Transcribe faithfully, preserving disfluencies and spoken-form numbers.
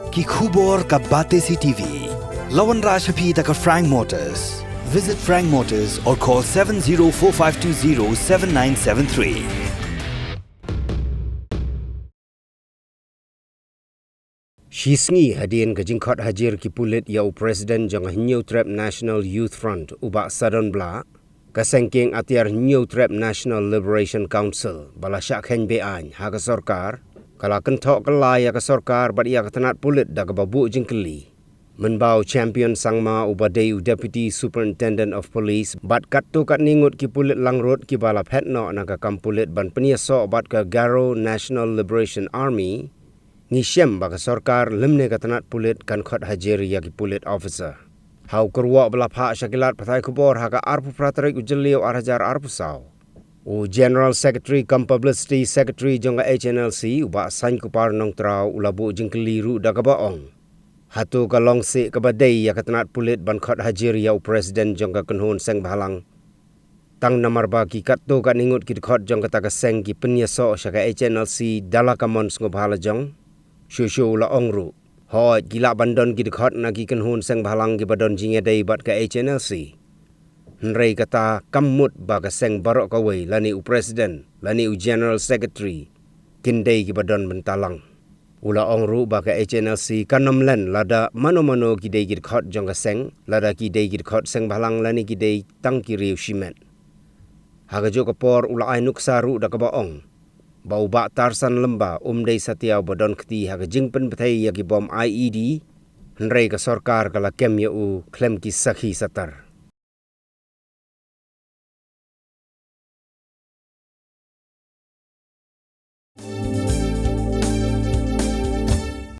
Ki khubor ka Batesi TV. La wanrah sha phi da ka Frank Motors. Visit Frank Motors or call seven zero four five two zero seven nine seven three. Shi sngi hadien ka jingkhot hajir ki pulit ïa u president jong ka Hynñiewtrep National Youth Front, u Bah Sadon Blah, ka seng kieng atiar Hynñiewtrep National Liberation Council ba la shah kheiñ be-aiñ ha ka sorkar ka la kynthoh kylla ïa ka sorkar bad ïa ka tnat pulit da kaba buh jingkylli. Mynba u Champion Sangma, uba dei u Deputy Superintendent of Police, bad katto katne ngut ki pulit langrut kiba la phet noh na ka kam pulit ban pynïasoh bad ka Garo National Liberation Army, ngi shem ba ka sorkar lymne ka tnat pulit kan khot hajir ïa ki pulit officer. Ha u kyrwoh ba la phah sha ki lad pathai khubor ha ka arphew phra tarik u Jylliew ar hajar arphew saw, u General Secretary cum Publicity Secretary jong ka H N L C, u Bah Sainkupar Nongtraw, u la buh jingkylli ruh da kaba ong, hato ka long seh kaba dei ïa ka tnat pulit ban khot hajir ïa u president jong ka kynhun seng bhalang? Tang namar ba ki katto katne ngut ki dkhot jong kata ka seng ki pynïasoh sha ka H N L C da la ka mon sngewbha la jong. Shuh shuh u la ong ruh, hooid, ki lah ban don ki dkhot na ki kynhun seng bhalang kiba don jingïadei bad ka H N L C. Hynrei kata kam mut ba ka seng baroh kawei, lane u president, lane u general secretary, kin dei kiba don bynta lang. U la ong ruh ba ka H N L C kan ym len lada mano mano ki dei ki dkhot jong ka seng, lada ki dei ki dkhot seng bhalang lane ki dei tang ki riew shimet. Ha kajuh ka por u la ai nuksa ruh da kaba ong ba u Bah Tarsan Lymba um dei satia uba don kti ha ka jingpynbthei ïa ki bom I E D, hynrei ka sorkar ka la kem ïa u khlem ki sakhi satar.